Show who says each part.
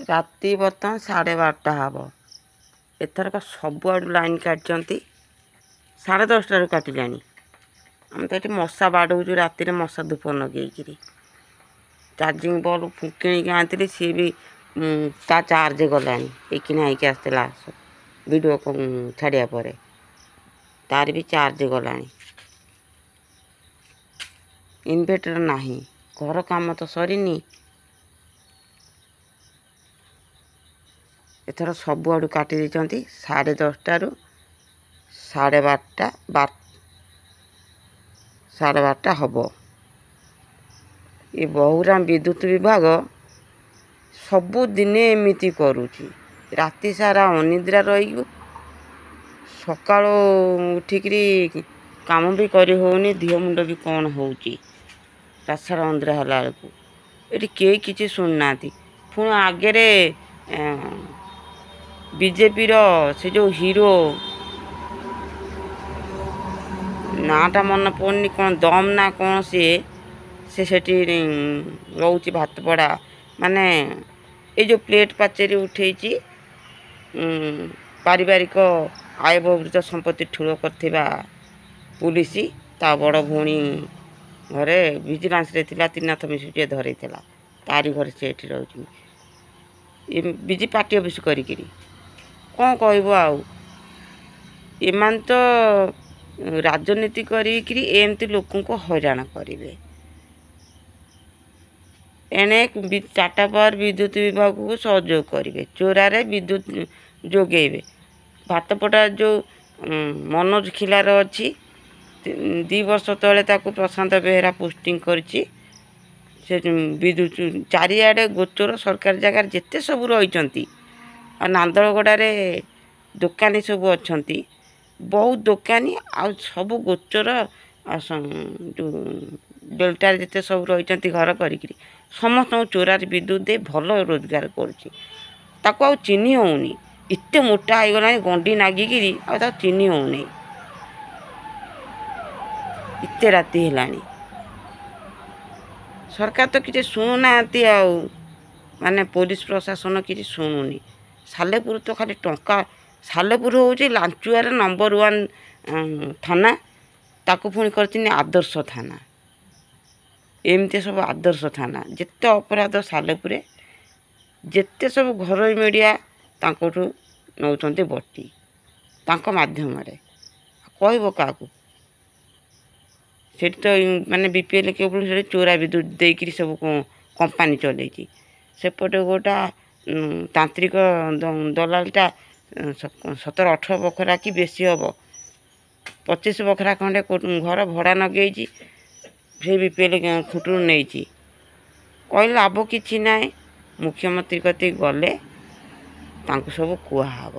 Speaker 1: ରାତି ବର୍ତ୍ତମାନ 12:30 ହେବ। ଏଥରକ ସବୁଆଡ଼ୁ ଲାଇନ୍ କାଟିଛନ୍ତି, 10:30ରୁ କାଟିଲାଣି। ଆମେ ତ ଏଠି ମଶା ବାଡ଼ଉଛୁ ରାତିରେ ମଶା ଧୂପ ଲଗେଇକିରି। ଚାର୍ଜିଂ ବଲ୍ବ କିଣିକି ଆଣିଥିଲି, ସିଏ ବି ତା ଚାର୍ଜ ଗଲାଣି। ଏଇ କିଣା ହେଇକି ଆସିଥିଲା ଭିଡ଼ିଓ ଛାଡ଼ିବା ପରେ, ତାର ବି ଚାର୍ଜ ଗଲାଣି। ଇନଭେଟର ନାହିଁ, ଘର କାମ ତ ସରିନି। ଏଥର ସବୁଆଡ଼ୁ କାଟି ଦେଇଛନ୍ତି 10:30ରୁ 12:30, 12:30 ହେବ। ଏ ବହୁରାମ ବିଦ୍ୟୁତ ବିଭାଗ ସବୁଦିନେ ଏମିତି କରୁଛି। ରାତି ସାରା ଅନିଦ୍ରା ରହିବୁ, ସକାଳୁ ଉଠିକିରି କାମ ବି କରି ହେଉନି, ଦେହ ମୁଣ୍ଡ ବି କ'ଣ ହେଉଛି ରାତି ସାରା ଅନିଦ୍ରା ହେଲା ବେଳକୁ। ଏଠି କେହି କିଛି ଶୁଣୁନାହାନ୍ତି। ପୁଣି ଆଗରେ ବିଜେପିର ସେ ଯେଉଁ ହିରୋ, ନାଁଟା ମନେ ପଡ଼ୁନି, କ'ଣ ଦମ୍ ନା କ'ଣ, ସିଏ ସେ ସେଠି ରହୁଛି ଭାତପଡ଼ା। ମାନେ ଏଇ ଯେଉଁ ପ୍ଲେଟ୍ ପାଚେରୀ ଉଠେଇଛି, ପାରିବାରିକ ଆୟ ବହିର୍ଭୂତ ସମ୍ପତ୍ତି ଠୁଳ କରିଥିବା ପୁଲିସ, ତା ବଡ଼ ଭଉଣୀ ଘରେ ଭିଜିଲାନ୍ସରେ ଥିଲା, ତ୍ରିନାଥ ମିଶ୍ର ଯିଏ ଧରେଇଥିଲା, ତାରି ଘରେ ସେ ଏଠି ରହୁଛି ଏ ବିଜେ ପାର୍ଟି ଅଫିସ୍ କରିକିରି। କ'ଣ କହିବ ଆଉ, ଏମାନେ ତ ରାଜନୀତି କରିକିରି ଏମିତି ଲୋକଙ୍କୁ ହଇରାଣ କରିବେ। ଏଣେ ଟାଟା ପାୱାର ବିଦ୍ୟୁତ ବିଭାଗକୁ ସହଯୋଗ କରିବେ, ଚୋରାରେ ବିଦ୍ୟୁତ ଯୋଗେଇବେ। ଭାତପଡ଼ା ଯେଉଁ ମନୋଜ ଖିଲାର ଅଛି, 2 ବର୍ଷ ତଳେ ତାକୁ ପ୍ରଶାନ୍ତ ବେହେରା ପୋଷ୍ଟିଂ କରିଛି। ସେ ବିଦ୍ୟୁତ ଚାରିଆଡ଼େ ଗୋଚର ସରକାରୀ ଜାଗାରେ ଯେତେ ସବୁ ରହିଛନ୍ତି, ଆଉ ନାନ୍ଦଳଗଡ଼ାରେ ଦୋକାନୀ ସବୁ ଅଛନ୍ତି, ବହୁତ ଦୋକାନୀ, ଆଉ ସବୁ ଗୋଚର ଯେଉଁ ଡେଲ୍ଟାରେ ଯେତେ ସବୁ ରହିଛନ୍ତି ଘର କରିକିରି, ସମସ୍ତଙ୍କୁ ଚୋରାରେ ବିଦ୍ୟୁତ ଦେଇ ଭଲ ରୋଜଗାର କରୁଛି। ତାକୁ ଆଉ ଚିହ୍ନି ହେଉନି, ଏତେ ମୋଟା ହେଇଗଲାଣି ଗଣ୍ଡି ନାଗିକିରି, ଆଉ ତାକୁ ଚିହ୍ନି ହେଉନି। ଏତେ ରାତି ହେଲାଣି, ସରକାର ତ କିଛି ଶୁଣୁନାହାନ୍ତି, ଆଉ ମାନେ ପୋଲିସ ପ୍ରଶାସନ କିଛି ଶୁଣୁନି। ସାଲେପୁର ତ ଖାଲି ଟଙ୍କା, ସାଲେପୁର ହେଉଛି ଲାଞ୍ଚୁଆର ନମ୍ବର 1 ଥାନା, ତାକୁ ପୁଣି କରିଛନ୍ତି ଆଦର୍ଶ ଥାନା। ଏମିତି ସବୁ ଆଦର୍ଶ ଥାନା, ଯେତେ ଅପରାଧ ସାଲେପୁରେ, ଯେତେ ସବୁ ଘରୋଇ ମିଡ଼ିଆ ତାଙ୍କଠୁ ନେଉଛନ୍ତି ବଟି ତାଙ୍କ ମାଧ୍ୟମରେ। କହିବ କାହାକୁ? ସେଠି ତ ମାନେ BPL କେବଳ ସେଠି ଚୋରା ବିଦ୍ୟୁତ ଦେଇକିରି ସବୁ କମ୍ପାନୀ ଚଲେଇଛି। ସେପଟେ ଗୋଟା ତାନ୍ତ୍ରିକ ଦଲାଲଟା 17-18 ବଖରା କି ବେଶୀ ହେବ, 25 ବଖରା ଖଣ୍ଡେ ଘର ଭଡ଼ା ଲଗେଇଛି, ସେ BPL ଖୁଣ୍ଟରୁ ନେଇଛି। କହିଲେ ଲାଭ କିଛି ନାହିଁ। ମୁଖ୍ୟମନ୍ତ୍ରୀ କତିକି ଗଲେ ତାଙ୍କୁ ସବୁ କୁହାହେବ।